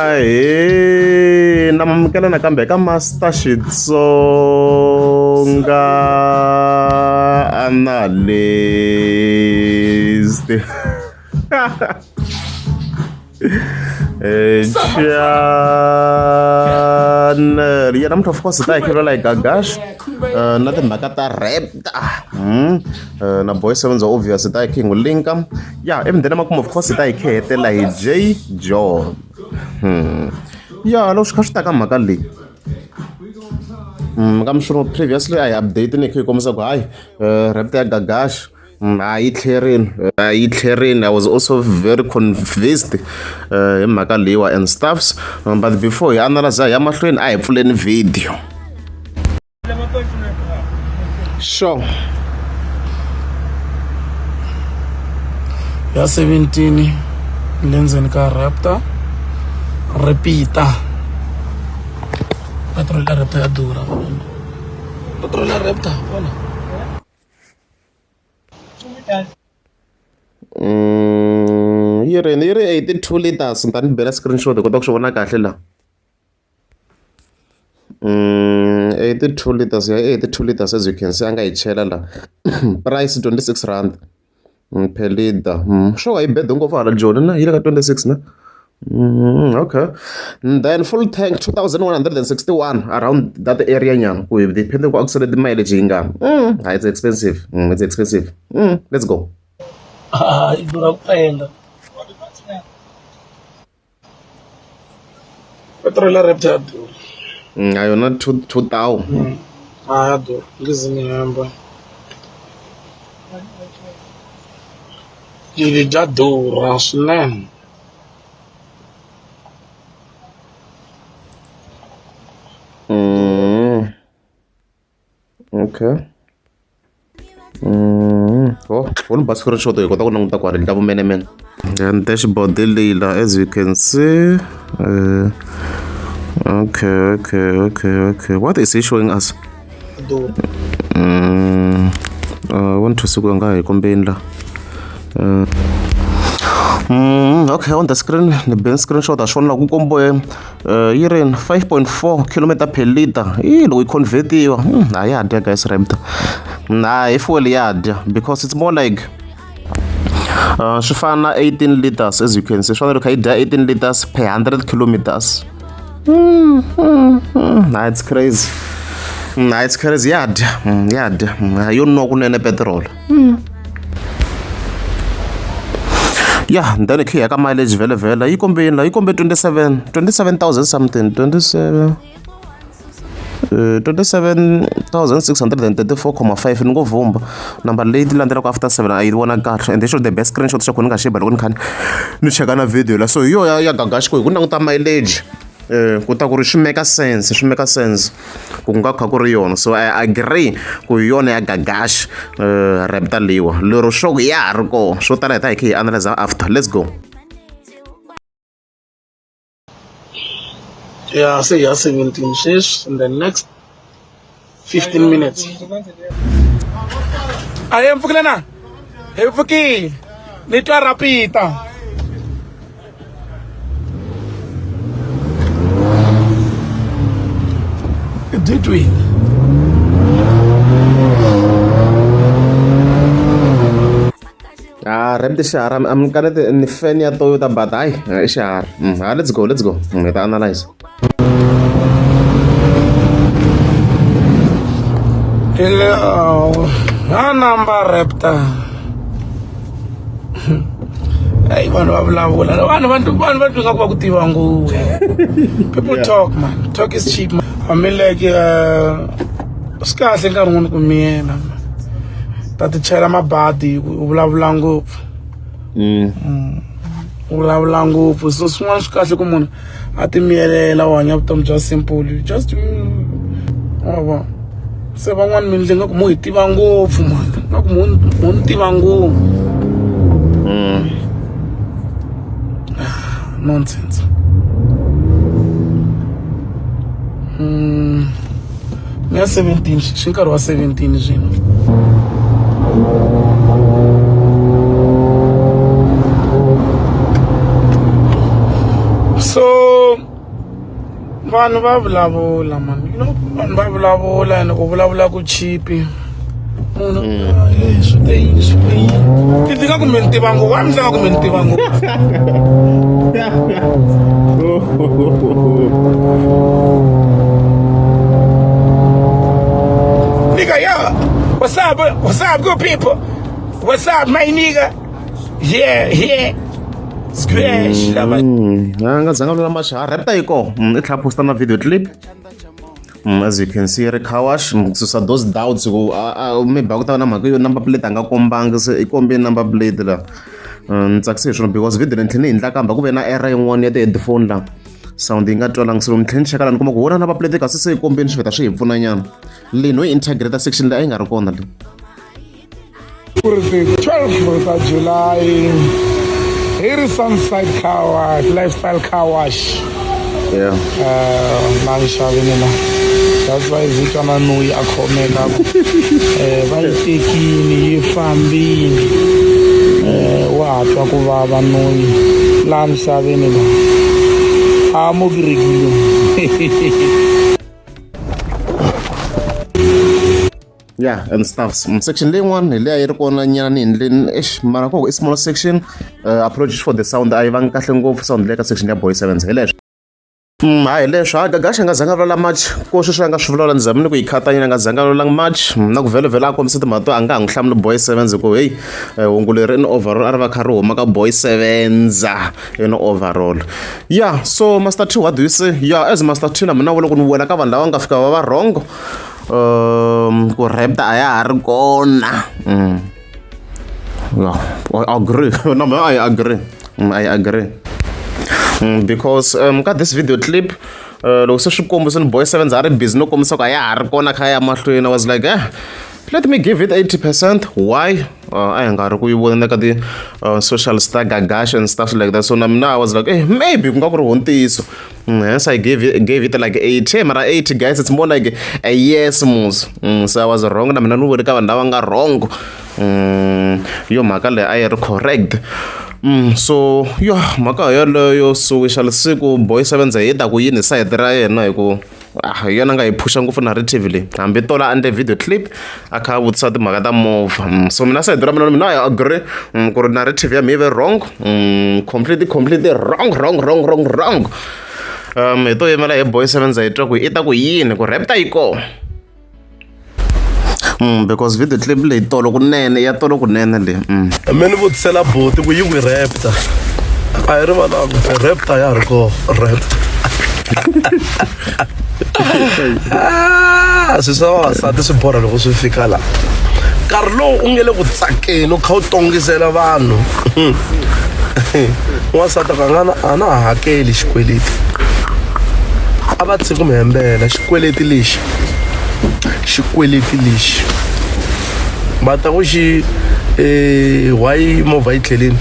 Ahee na mamukela nakambe ka Master Xitsonga Analyst. Channel ya namuntlha of course hi ta hi khelwela hi Gagash na timhaka ta rap na boy sevenza obvious hi ta hi khe hi n'wi linka ya emudeni makumu of course hi ta hi khe hetela hi J John. Ya loko swi kha swi ta ka mhaka leyi ka mi previously a hi update ni kha hi kombisa ku hayi rap ya Gagash a yi tlherini a yi tlherini I was also very convinced hi mhaka leyiwa and stuffs but before hi analyze hi ya mahlweni a hi pfuleni video sure ya 17 le ndzeni ka Raptor repeater petrol ya Raptor ya durha petrol ya Raptor vona. Yi ri yi ri 82 liters ni ta ni bela screenshot hi kota ku swi vona kahle la. 82 liters ya 82 liters as you can see a nga yi chela la price 26 rand per liter sure yi bede ngopfu hala Joni na yi le ka 26 na. Okay. And then full tank 2161 around that area nyana ku depending ku akusele mileage yi nga. It's expensive. It's expensive. Let's go. Ah, yi durha ku penda. Petrol ya Raptor ya durha. A yona 2 2000. A ya durha. Ngize ni hemba. Yi dya durha swinene. Okay. Oh, wo ni ba screenshot hi kota ku languta kwale ni ta vumenemene. Then dashboard leyi la as you can see. Okay, okay, okay, okay. What is he showing us? 1 2 siku nga hi kombeni la. Okay, on the screen ni ben screenshot a swona ku kombiwe yi ri 5.4 km per liter yi loko yi convertiwa a ya dya guys Raptor na hi fuel ya dya because it's more like swi fana na 18 liters as you can see swi fana loko yi dya 18 liters per 100 kilometers. Nah, it's crazy. Nah, it's crazy. Ya dya ya dya yo nwa kunene petrol. Yeah, then khe ya ka mileage vhele vhele yi kombe yini la yi kombe 27 27000 something 27 27634.5 ni ngo vhumba number leyi landzelaka after 7 a yi vona kahle and show the best screenshot xa kona ni nga xi ba loko ni kha ni cheka na video la so hi yo ya ya Gagash ku hi ku languta mileage ku ta ku ri swi make sense swi make sense ku nga kha ku ri yona so I agree ku hi yona ya Gagash Raptor leyiwa lero swo ku ya ha ri kona swo tala hi ta hi kha hi analyze after let's go. Ya se ya 17 sweswi in the next 15 minutes. A hi pfukile na? Hi pfukile. Ni twa rapita. Did we? Ah, Raptor xiharhi a mi kaneti ni fan ya Toyota but hayi i xiharhi. Ah, let's go, let's go. Hi ta analyze. Hello. Ha number Raptor. Hey, vanhu va vulavula vanhu va vanhu va twa nga ku va ku tiva ngopfu. People talk man. Talk is cheap man. I mean like swi kahle nkarhi wun'wani ku miyela ta ti chela mabadi u vulavula ngopfu. U vulavula ngopfu so swin'wana swi kahle ku munhu a ti miyelela u hanya vutomi bya simple you just wa vona se van'wani mi ndle nga ku mo hi tiva ngopfu man nga ku mo mo ni tiva ngopfu. Nonsense. Ya 17 swi nkarhi wa 17 swino. Vanhu va vulavula man, you know, vanhu va vulavula and ku vulavula ku chipi. Munhu ah, swi te yini swi te yini. Ti tika kumbe ni tiva ngopfu, wa mi tlanga kumbe ni tiva ngopfu. Nigga, yeah. What's up? What's up, good people? What's up, my nigga? Yeah, yeah. Squash lava. A nga zanga vula much ha rapta yi koho i tlhela posta na video clip. As you can see ri car wash susa those doubts ku maybe a ku ta va na mhaka yo number plate a nga kombangi se i kombe number plate la. Ni tsakise hi swona because video leyi ni tlhela ni yi endla kambe ku ve na error yin'wana ya ti-headphone la sound yi nga twalangi se loko ni tlhela ni cheka la ni kuma ku wona number plate kasi se yi kombeni swi vheta swi hi pfuna nyana leyi no yi integrate section leyi a yi nga ri kona leyi. Ku ri ti 12 ta July hi ri Sunside Car Wash, Lifestyle Car Wash. Yeah. La nxaveni la. That's why vito na noyi a khomeka ku va yi tekini yi fambini wa ha twa ku vava noyi la nxaveni la a mo ke rekile. Yeah and stuffs. Section leyin'wana hi leya yi ri kona nyana ni endleni eish mara ko i small section. Apologies for the sound a yi vangi kahle ngopfu sound leyi ka section ya Boy Sevens hi leswo. Hayi leswo ha Gagash a nga zanga vulavula much ko sweswi a nga swi vulavula ni zame ni ku yi khatanyana a nga zanga vulavula much. Na ku vhelavhela a kombisa timhaka to a nga ha n'wi hlamuli Boy Sevens hi ku heyi hungu leri in overall a ri va kha ri huma ka Boy Sevens in overall. Yeah, so Master T, what do you say? Yeah, as Master T na mina vula ku ni wela ka vanhu lava nga fika va va wrong. Ku rapta a ya ha ri kona. Yeah, I agree. No, I agree. I agree. Because ka this video clip loko se swi kombisa ni Boy Sevens a ri busy no kombisa ku a ya ha ri kona kha ya mahlweni I was like let me give it 80%. Why? A hi nga ri ku yi vona ka ti social star Gagash and stuff like that. So na mina I was like, maybe ku nga ku ri ho ntiyiso. Hence I gave it like 80. Mara 80 guys, it's more like a yes mos. So I was wrong na mina ni vuri ka vanhu lava nga wrong. Yo mhaka leyi a yi ri correct. So yo mhaka yeleyo so we shall see ku Boy Sevens hi ta ku yini hi sayiti ra yena hi ku hi yena nga hi phusha ngopfu narrative leyi hambi tola a endle video clip a kha a vutisa timhaka ta movha. So mina sayiti ra mina mina I agree ku ri narrative ya mina yi ve wrong, completely completely wrong wrong wrong wrong wrong. Hi to yimela hi Boy Sevens hi twa ku i ta ku yini ku rapta yi kona. Because video clip leyi tolo kunene ya tolo kunene leyi. Me ni vutisela buti ku yi kwi rapta a hi rivalanga rapta ya ha ri kona rapta. Ah, swilo swa vavasati swi borha loko swi fika la nkarhi lowu u nge le ku tsakeni u kha u tongisela vanhu n'wansati a nga na a na ha hakeli xikweleti a va tshiki mi hembela xikweleti lexi xikweleti lexi va ta ku xi why movha yi tlhelini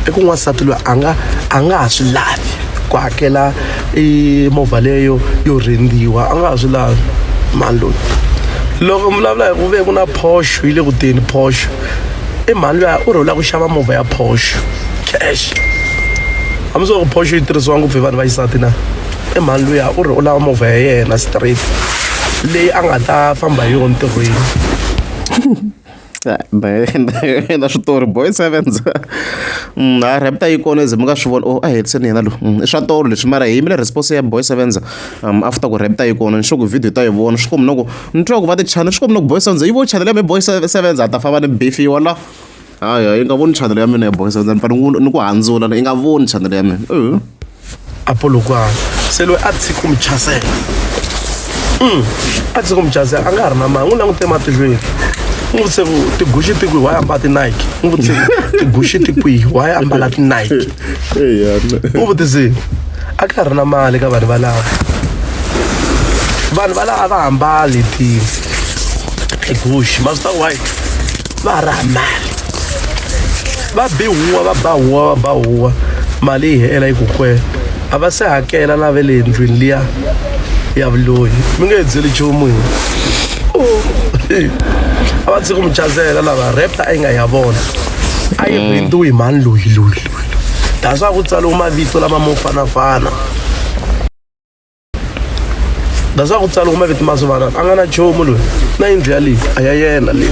i ku n'wansati loyi a nga a nga ha swi lavi ku hakela i movha leyo yo rhendiwa a nga ha swi lavi mhani loyi loko mi vulavula hi ku ve ku na Porsche yi le ku teni Porsche i mhani luya u ri u lava ku xava movha ya Porsche cash hambi swa ku Porsche yi tirhisiwa ngopfu hi vanhu va xisati na i mhani luya u ri u lava movha ya yena straight leyi a nga ta famba hi yona ntirhweni. Na switori Boy Sevens ha rapta yi kona ze mi nga swi vona oh a hetiseni yena lowu i swa tolo leswi mara hi yimile response ya Boy Sevens after ku rapta yi kona ni sure ku video ta yi vona swi kombi na ku ni twa ku va ti channel swi kombi na ku Boy Sevens yi vo channel ya me Boy Sevens a ta famba ni beefiwa la hayi yi nga voni channel ya mina ya Boy Sevens ni fanele ni ku handzula yi nga voni channel ya mina. A Polokwane se loyi a tshiki ku mi chasela a tshiki ku mi chasela a nga ha ri na mali n'wi langute ematihlweni n'wi vutise ku tiguxi ti kwihi why ambala ti-Nike n'wi vutise ku tiguxi ti kwihi why ambala ti-Nike n'wi vutisile a ka ha ri na mali ka vanhu valava vanhu valava a va hambali ti tiguxi ma swi tiva why va ha ri hava mali va bi huwa va ba huwa va ba huwa mali yi hela yi ku kwe a va se hakela na ve le ndlwini liya ya vuloyi mi nge hi byeli nchumu hina a va tshiki mi chazela lava raptor a yi nga ya vona a yi rhendziwi hi mhani loyi loyi loyi that's why ku tsariwe mavito lama mo fanafana. That's why ku tsala ku mavito ma swivanana a nga na nchumu loyi na yindlu ya leyi a ya yena leyi.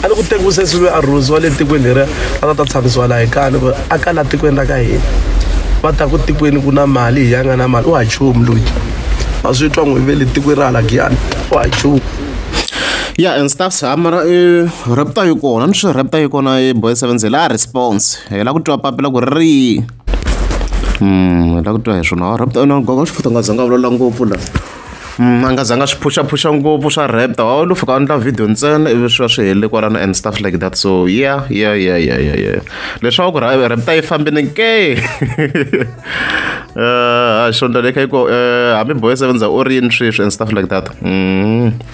A ni ku tekiwi sesi loyi a rhurhisiwa le tikweni leriya a ta ta tshamisiwa laha hi kaya ni ku a ka la tikweni ra ka hina va ta ku tikweni ku na mali hi ya nga na mali u ha nchumu loyi a swi twa n'wi ve le tikweni ra hala giyani u ha nchumu. Yeah and stuff ha mara i raptor yi kona ni swi raptor yi kona i boy seven la response hi la ku twa papila ku ri hi la ku twa hi swona raptor na gogo swi futa nga zanga vulavula ngopfu la a nga zanga swi phushaphusha ngopfu swa raptor wa lo fika a endla video ntsena ivi swi va swi helele kwalano and stuff like that so yeah yeah yeah yeah yeah yeah leswaku raptor yi fambini ke xondla leyi kha yi ku hambi boy seven u ri yini sweswi and stuff like that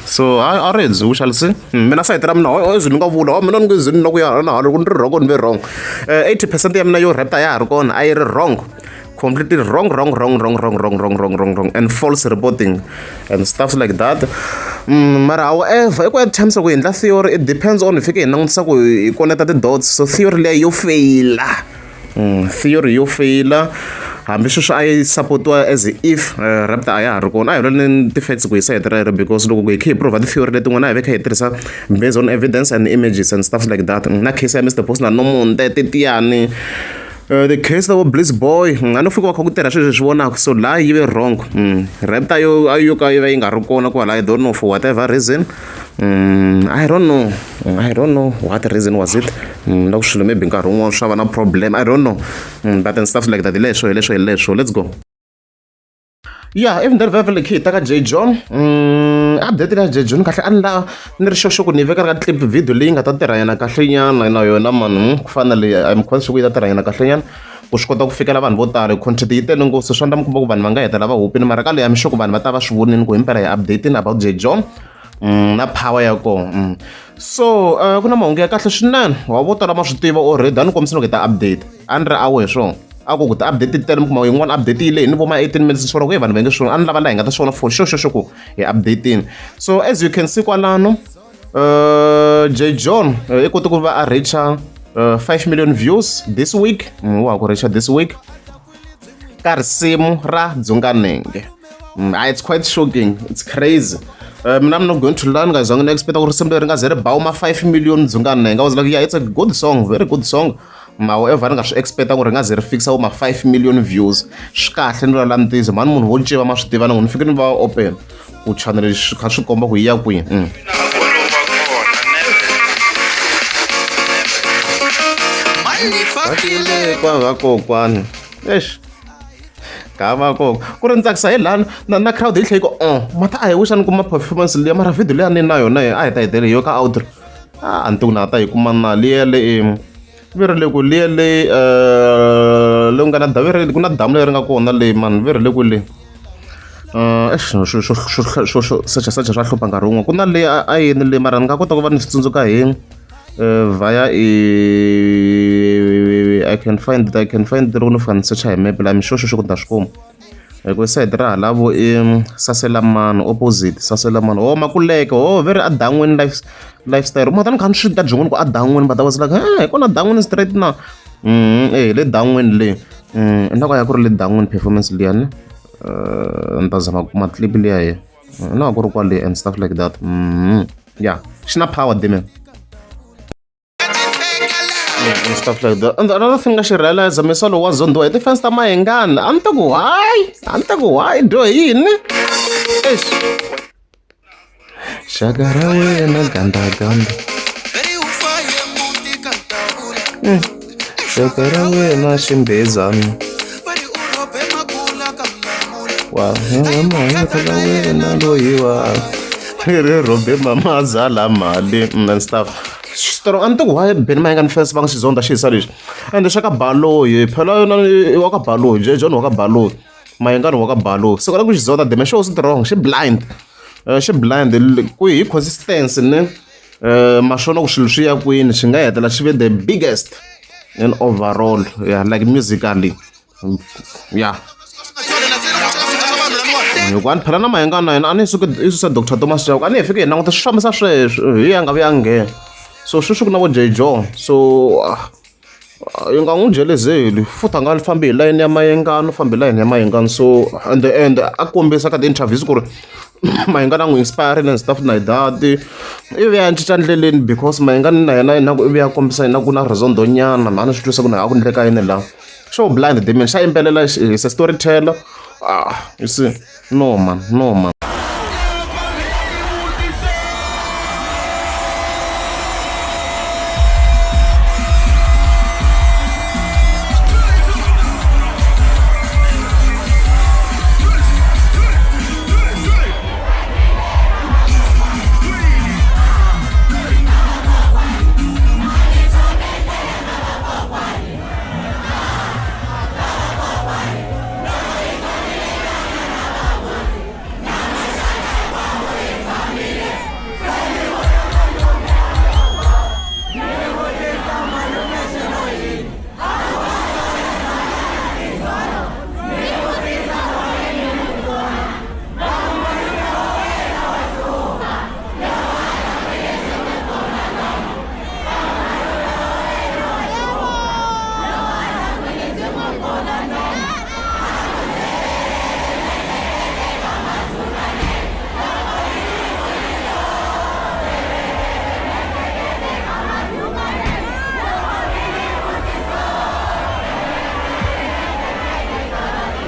so a ri hundzi we shall see mina sayiti ra mina o ze ni nga vula mina ni nge ze ni na ku ya na hala loko ni ri wrong ni ve wrong 80% ya mina yo raptor ya ha ri kona a yi ri wrong completely wrong wrong wrong wrong wrong wrong wrong wrong wrong wrong and false reporting and stuff like that mara however i ku at times loko hi endla theory it depends on hi fike hi langutisa ku hi connecta ti-dots so theory liya yo feyila theory yo feyila hambi sweswi a yi sapotiwa as if raptor a ya ha ri kona a hi lweleni ti-facts ku hi sayiti rero because loko hi kha hi prova ti-theory letin'wana a hi ve kha hi tirhisa based on evidence and images and stuff like that na case ya Mr Post na Nomonde titiyani the case of Bliss Boy a no fika va kha ku tirha sweswi swi vonaka so laha yi ve wrong raptor yo a yo ka yi va yi nga ri kona kwala I don't know for whatever reason I don't know I don't know what reason was it na ku swilo maybe nkarhi wun'wana swa va na problem I don't know but and stuff like that hi leswo hi leswo hi leswo let's go yeah even then vhele khe hi ta ka J John update ya J John kahle a ni la ni ri xoxo ku ni veka ka clip video leyi nga ta tirha yena kahle nyana na yona mani ku fana na leyi I'm quite sure ku yi ta tirha yena kahle nyana ku swi kota ku fikela vanhu vo tala content yi tele ngopfu swi endla mi kuma ku vanhu va nga hetelela va hupini mara ka leyi I'm sure ku vanhu va ta va swi vonini ku himpela hi update-ini about J John na power ya kona so ku na mahungu ya kahle swinene wa vo tala ma swi tiva already a ni kombisa loko hi ta update a ni ri awe hi swona a ku ku ti-update ti tele mi kuma yin'wana update yi lehi ni vo ma 18 minutes swi vula ku vanhu va nge swona a ni lava laha hi nga ta swi vona for sure sure sure ku hi update-ini so as you can see kwalano J John i kote ku va a reacha 5 million views this week wa ha ku reacha this week ka risimu ra Dzunganenge it's quite shocking it's crazy mina I'm not going to lie ni nga zanga ni expect ku risimu leri nga ze ri ba ma 5 million Dzunganenge I was like yeah it's a good song very good song however ni nga swi expecta ku ri nga ze ri fikisa vo ma 5 million views swi kahle ni vulavula ntiyiso mhani munhu wo ceva ma swi tiva na n'wi ni fike ni va open ku channel lexi kha swi komba ku yi ya kwini kwa vakokwani exi ka vakoko ku ri ni tsakisa hi lani na na crowd yi tlhe yi ku mata a hi wixa ni kuma performance liya mara video liya ni na yona a hi ta hetelela yo ka outro a ni tivi ku na ta yi kuma na liya le vi ri le ku liya le le ku nga na vi ri ku na damu leri nga kona le mani vi ri le kwele exi xo xo xo xo xo secha secha swa hlupha nkarhi wun'we ku na le a yini le mara ni nga kota ku va ni swi tsundzuka hi via I can find it I can find it loko no fika ni secha hi mepe la I'm sure sure ku ni ta swi kuma hi ku sayiti ra halavo i Saselamani opposite Saselamani oh Makuleke oh ve ri a dan'wini life lifestyle mata ni kha ni swi ta byin'wini ku a dan'wini but I was like hi kona dan'wini straight na eh le dan'wini le na ku ya ku ri le dan'wini performance liyani ni ta zama ku kuma clip liya hi na ku ri kwale and stuff like that yeah xi na power demon and stuff like that. And another thing I should realize, I'm solo was on the defense ta Mayengani. A ni ta ku why? A ni ta ku why dyo yini? Eish. Xaka ra wena gandaganda. Xaka ra wena ximbezana. Wa ka wena loyiwa. Ri rhobe mamazala mali and stuff. Strong a ni tivi ku why Benny Mayengani fans va nga xi zonda xi hisa lexi ende xa ka Baloyi phela yona i wa ka Baloyi J John wa ka Baloyi Mayengani wa ka Baloyi se ku xi zonda the show strong xi blind xi blind ku hi consistency ne ma swona ku swilo swi ya kwini xi nga hetelela xi ve the biggest in overall yeah like musically yeah hikuva ni phela na Mayengani na yena a ni suke i susa Dr Thomas Chauke a ni hi fike hi languta swi fambisa sweswo hi ya nga vi a nghena so sweswi ku na vo J John so Yi nga n'wi jelezeli futhi a nga fambi hi layeni ya Mayengani u fambi hi layeni ya Mayengani so and the end a kombisa ka ti-interviews ku ri Mayengani a n'wi inspire-rile and stuff like that ivi a cinca ndleleni because Mayengani na yena ingaku ivi a kombisa ingaku na rizondho nyana a ni swi twisa ku a ku endleka yini la xo blind demon xa yimbelela is a storyteller ah you see no man no man.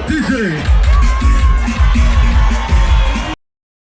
DJ.